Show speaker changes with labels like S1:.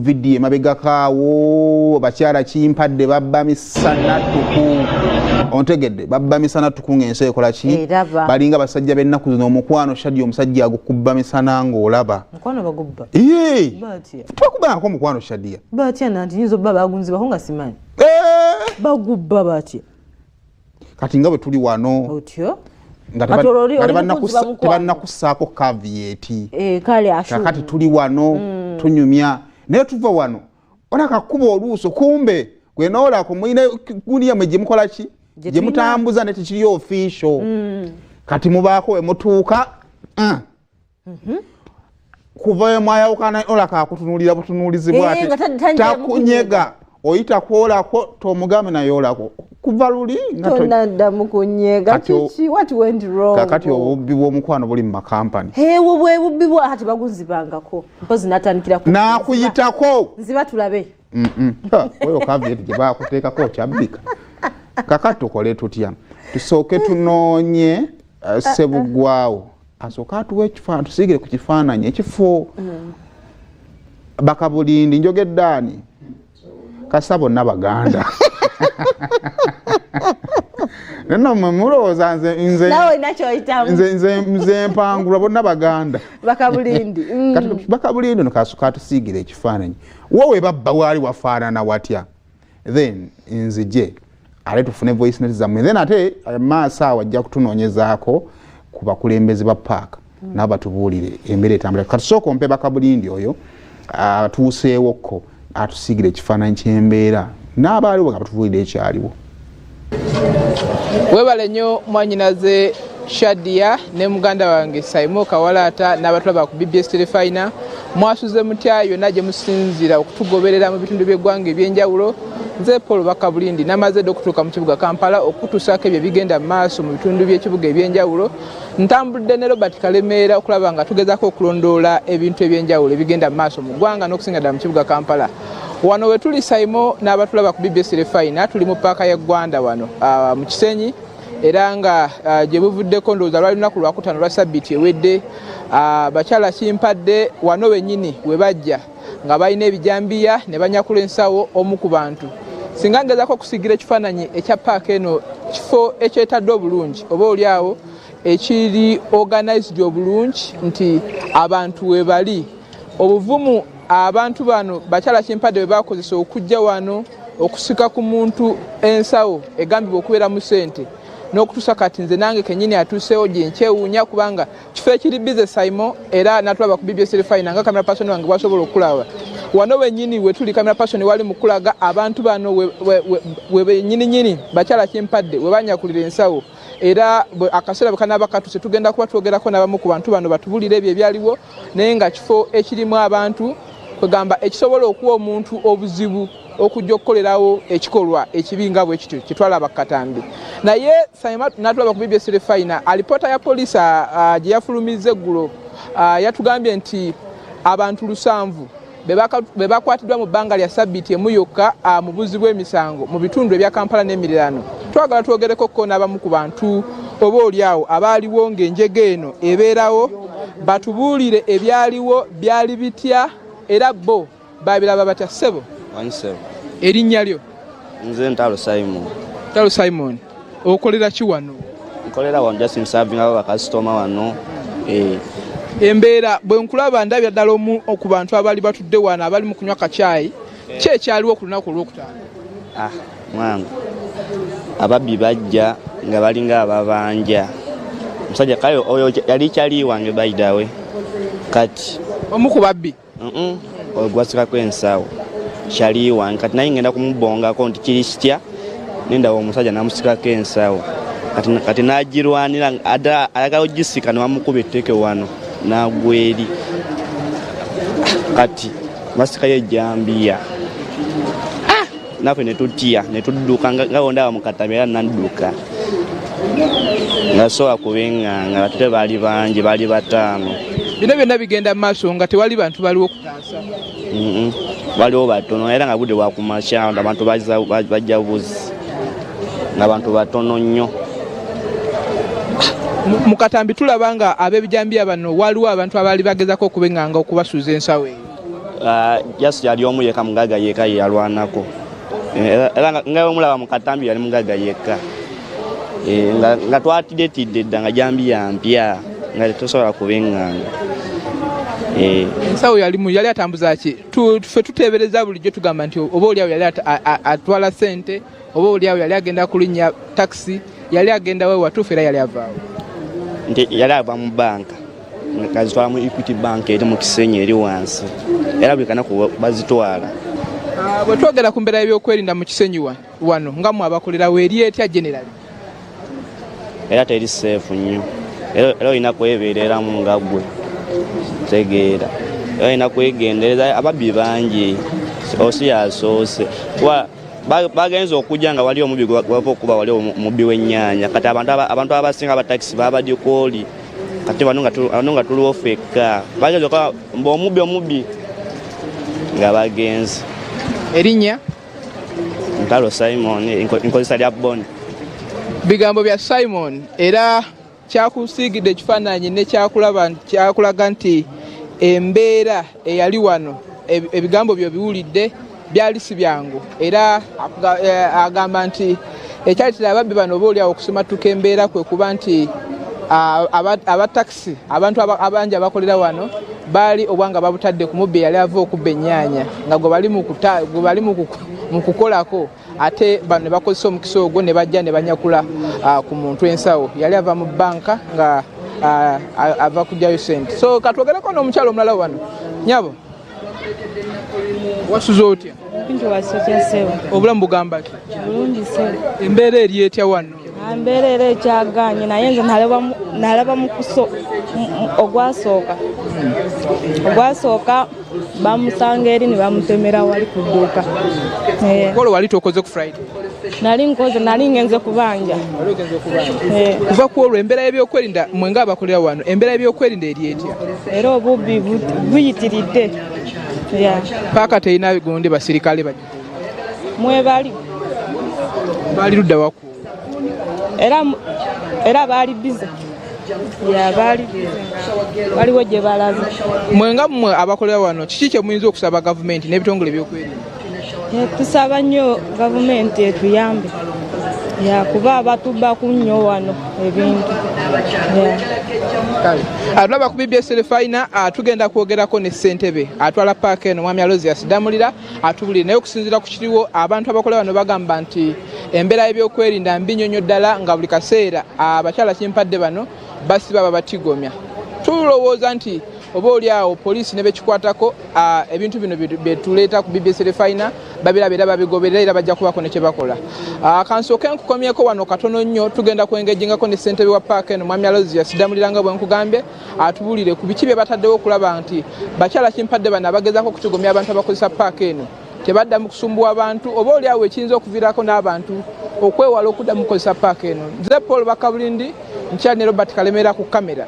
S1: Vidiyo emabegakaawo, bakyala Kimpadde babba misana tuku, ontegedde? Babba misana tuku ng'ensi ekola ki?
S2: Eraba.
S1: Balinga basajja b'ennaku zino. Omukwano, Shadi, omusajja agukubba misana ng'olaba.
S2: Mukwano bagubba?
S1: Ee.
S2: Batya?
S1: Tebakubangako mukwano, Shadia?
S2: Batya? Nanti nyinza obba bagunzibako nga simanyi.
S1: Eh!
S2: Bagubba batya?
S1: Kati nga bwe tuli wano
S2: otyo
S1: nga
S2: Kati olwo
S1: nga
S2: oli mukunzi ba mukwano.
S1: Tebannakussaako caveat.
S2: Eh, kale ashu.
S1: Kakati tuli wano tunyumya, naye tuva wano olaka kuba oluuso, kumbe gwe noolako mulina gundi yammwe gye mukola ki,
S2: gye
S1: gye
S2: tulina.
S1: Mutambuza ne tekiri official. Kati mubaako we mutuuka, Kuva we mwayawukana, olaka akutunuulira butunuulizi
S2: Eh,
S1: bwati.
S2: nga
S1: takunyega, oyita kwolako tomugambe naye olako kuva luli nga
S2: Tonaddamu kunyega.
S1: Kati
S2: Kiki? What went wrong?
S1: Kakati obubbi bw'omukwano buli mu makampani.
S2: Ewo bwe bubbi bwa kati bagunzibangako, mpozi natandikira ku
S1: N'akuyitako.
S2: Nziba tulabe.
S1: Ha, oyo caveat gye bakuteekako okyabbika. Kakati tukole tutya? Tusooke tunoonye Sebuggwawo asooke atuwe ekifaananyi, tusiigire ku kifaananyi ekifo Bakabulindi. Njogedde ani? Kasa bonna Baganda. Nno mwe mulowooza nze nze
S2: Nawe olina kyoyitamu.
S1: Nze mpangulwa bonna Baganda.
S2: Bakabulindi.
S1: Kati Bakabulindi no kasuka atusiigira ekifaananyi wo we babba waali wafaanana watya, then nzije ate tufune voice note zammwe, then ate maaso awo ajja kutunoonyezaako ku bakulembeze ba paaka, nabo batubuulire embeera etambula. Kati sooka ompe Bakabulindi oyo atuuseewokko, atusiigira ekifaananyi ky'embeera n'abaaliwo nga batubuulire ekyaliwo.
S3: Webale nnyo, mwanyinaze Shadia ne muganda wange Saimo Kawalaata n'abatulaba ku BBS Terefayina. Mwasuze mutya yonna gye musinziira okutugoberera mu bitundu by'eggwanga ebyenjawulo? Nze Paul Bakabulindi, namaze dda okutuuka mu kibuga Kampala okutuusaako ebyo ebigenda mu maaso mu bitundu by'ekibuga ebyenjawulo. Ntambudde ne Robert Kalemeera okulaba nga tugezaako okulondoola ebintu ebyenjawulo ebigenda mu maaso mu ggwanga n'okusinga ddala mu kibuga Kampala. Wano we tuli, Saimo n'abatulaba ku BBS Terefayina, tuli mu paaka ya Ggwanda wano mu Kisenyi, era nga gye buvuddeko, ndowooza lwali lunaku lwakutaano lwa sabbiiti ewedde, bakyala Kimpadde wano wennyini we bajja nga balina ebijambiya ne banyakula ensawo omu ku bantu. Singa ngezaako okusigira ekifaananyi ekya paaka eno, kifo ekyetadde obulungi, oba oli awo ekiri organized obulungi nti abantu we bali. Obuvumu abantu bano bakyala Kimpadde bwe bakozesa okujja wano okusika ku muntu ensawo egambibwa okubeeramu ssente, n'okutuusa kati nze nange kenyini atuuseewo gye nkyewuunya, kubanga kifo ekiri busy, Saimo era natulaba ku BBS Terefayina, nga camera person wange bwasobola okulaba. Wano wenyini we tuli, camera person wali mu kulaga abantu bano we benyininyini bakyala Kimpadde we banyakulira ensawo. Era akaseera bwe kanaaba katuuse, tugenda kuba twogerako n'abamu ku bantu bano batubulire ebyo ebyaliwo. Naye nga kifo ekirimu abantu, kwegamba ekisobola okuwa omuntu obuzibu okujja okukolerawo ekikolwa ekibi nga bwe kityo kyetwalaba ku katambi. Naye natulaba ku BBS Terefayina, alipoota ya poliisi gye yafulumizza eggulo yatugambye nti abantu 7 be bakwatiddwa mu bbanga lya sabbiiti emu yokka mu buzzi bw'emisango mu bitundu ebya Kampala n'emiriraano. Twagala twogereko ko n'abamu ku bantu oba oli awo abaaliwo ng'enjega eno ebeerawo, batubuulire ebyaliwo byali bitya era bo babiraba batya. Ssebo?
S4: Wansebo.
S3: Erinnya lyo?
S4: Nze Ntalo Simon.
S3: Ntalo Simon, okolera ki wano?
S4: Nkolera wano, just nservinga bakasitoma wano, eh.
S3: Embeera bwe nkulaba, ndabya ddala omu ku bantu abaali batudde wano abali mu kunywa kacyayi. Ki ekyaliwo ku lunaku olwokutaano?
S4: Ah, mwangu, ababbi bajja nga balinga ababanja omusajja. Kale oyo yali kyali wange, by the way. Kati
S3: omu ku babbi?
S4: Oyo gwasikako ensawo kyali wange. Kati naye ngenda kumubongako nti kiri kitya, nendaba omusajja namusikako ensawo. Kati nagirwanira, ayagala ogisika, nebamukuba etteke wano nagwa eri. Kati basikayo ejambiya, naffe netutya netudduka nga bondaba mukatabi. Era nadduka nga sobola kubeŋŋanga, batute baali bangi, baali bataano.
S3: Bino byonna bigenda mu maaso nga tewali bantu baliwo kutaasa?
S4: Waliwo batono, era nga budde bwakumakya, abantu bajja buzi nga bantu batono nnyo.
S3: Mu katambi tulaba nga ab'ebijambiya bano waliwo abantu abaali bagezako okubeŋŋanga okubasuuza ensawo eyo.
S4: Just yali omu yekka, mugagga yekka yeyalwanako. Era nga omulaba mu katambi yali mugagga yekka. Nga twatiddetidde dda nga jambiya mpya nga tetusobola kubeŋŋanga.
S3: Ensawo yalimu yali atambuza ki? Ffe tuteebereza bulijjo tugamba nti oba oliawo yali atwala ssente, oba oliawo yali agenda kulinnya takisi, yali agenda we watuufu era yali avaawo.
S4: Nti yali ava mu banka, kazitwala mu Equity Bank eri mu Kisenyi eri wansi, era buli kanaku bazitwala.
S3: Bwe twogera ku mbeera y'ebyokwerinda mu Kisenyi wano nga mwe abakolerawo, eri etya generally?
S4: Era teri safe nnyo, era olina kwebeereramu nga ggwe tegeera, era olina kwegendereza, ababbi bangi, osi yasoose kuba bagenze okujja nga wali omubbi gwava okuba wali omubbi w'ennyaanya. Kati abantu abasinga abatakisi babadikooli, kati bano nga tuliwo ffekka, bagenze okuba mbu omubbi omubbi nga bagenze.
S3: Erinnya?
S4: Ntalo Simon, nkozesa lya Boni.
S3: Bigambo bya Simon era kyakusiigidde ekifaananyi ne kyakulaga nti embeera eyali wano, ebigambo byo biwulidde byali si byangu. Era agamba nti ekyaleetera ababbi bano oba oliawo okusimattuka embeera kwe kuba nti abatakisi, abantu abangi abakolera wano baali obwanga babutadde ku mubbi eyali ava okubba ennyaanya nga gwe bali mu kukolako, ate bano ne bakozesa omukisa ogwo ne bajja ne banyakula ku muntu ensawo. Yali ava mu banka nga ava kujjayo sente. So katwogereko n'omukyalo omulala wano. Nyabo, wasuze otya? Obulamu bugamba ki? Embeera eri etya wano?
S5: Embeera era ekyaganye, naye nze nalaba mukuso ogwasooka bamusanga eri ne bamutemera wali ku dduuka.
S3: Kolo wali tokoze ku Friday?
S5: Nali nkoze, nali ngenze kubanja.
S3: Kuva ku olwo embeera y'ebyokwerinda, mwe nga abakolera wano, embeera y'ebyokwerinda eri etya?
S5: Era obubbi buyitiridde.
S3: Paaka terina gundi basirikale bajja?
S5: Mwebali.
S3: Baali ludda waku?
S5: Era baali bize. Ya, baali bize, waliwo gye balaze.
S3: Mwe nga mmwe abakolera wano, kiki kye muyinza okusaba gavumenti n'ebitongole ebyokwerinda?
S5: Tusaba nnyo gavumenti etuyambe, yakuba abatubbaku nnyo wano ebintu.
S3: Atulaba ku BBS Terefayina, tugenda kwogerako ne ssentebe atwala paaka eno, mwami Alozias Damulira, atubulire. Naye okusinziira ku kiriwo, abantu abakola wano bagamba nti embeera y'ebyokwerinda mbi nnyo nnyo ddala, nga buli kaseera abakyala kimpadde bano basiba babatigomya. Tulowooza nti oba oli awo poliisi ne bekikwatako, ebintu bino byetuleeta ku BBS Terefayina babiraba era babigoberera, era bajja kubako ne kye bakola. Kansooke nkukomyeko wano katono nnyo, tugenda kwengejingako ne ssentebe wa paaka eno, mwami Alozias Damulira, nga bwe nkugambye, atubuulire ku biki bye bataddewo okulaba nti bakyala kimpadde bano abagezaako okutigomya abantu abakozesa paaka eno tebaddamu kusumbuwa abantu, oba oli awo ekiyinza okuviirako n'abantu okwewala okuddamu kukozesa paaka eno. Nze Paul Bakabulindi, nkyali ne Robert Kalemera ku kamera.